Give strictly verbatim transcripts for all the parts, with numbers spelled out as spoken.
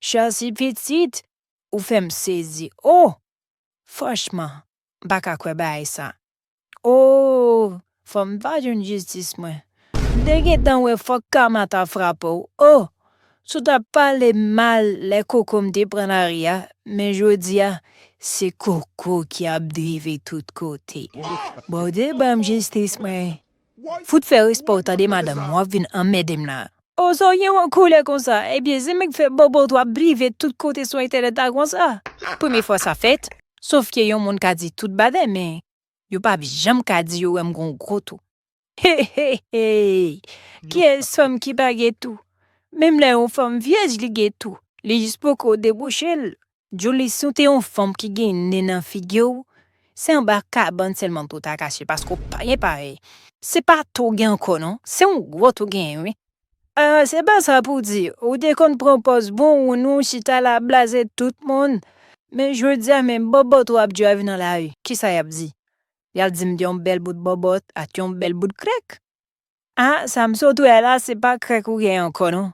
Chelsea pitit, ou fè m sezi. Oh! Franchman, m pa ka kwè bagay sa. Oh! Fò m pa jwenn jistis mwen. M te gentan wè fòk kama ta frape w. Oh! Si w t ap pale m mal lè koko m te pran lari a, men jodi a, se koko ki ap drive tout kote. Bondye ban m jistis mwen. Fout fè respè w tande madanm, w ap vin anmède m la. O, sa w gen w an kòlè konsa? Ebyen, se menm k fè bòbòt w ap drive tout kote sou entènèt la konsa. Premye fwa sa fèt, sof ke yon moun ka di tout bagay, men yo p ap janm ka di yo wè m gon gwo tou. He, he, he! Kiyès fanm ki pa gen tou? Menm lè yon fanm vyèj, li gen tou. Li jis poko debouche l. Julie, si w te yon fanm ki gen nen nan figi w, se anba kabann sèlman pou w ta kache, paske w pa gen parèy. Se pa tou w gen ankò non, se yon gwòt ou genyen wi. Ah, se pa sa pou w di, ou te konn pran pòz bon woun ou chita la blaze tout moun, men jodi a menm bòbòt ou ap drive nan lari, kisa y ap di? Y al di m yon bèl bout bòbòt ak yon bèl bout krèk. Ah, sa m sot wè la, se pa krèk ou gen ankò non.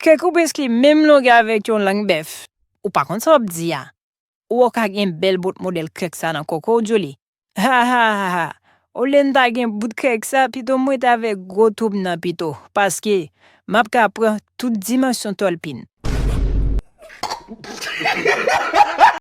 Krèk ou prèske menm longè avèk yon lang bèf. Ou pa konn sa w ap di a. Ou wè w ka gen bèl bout modèl krèk sa nan koko w, Julie. Ha, ha, ha, ha. Olye m ta gen bout krèk sa, pito m rete avèk gwo twoup nan pito, paske m ap ka pran tout dimansyon tòlpin.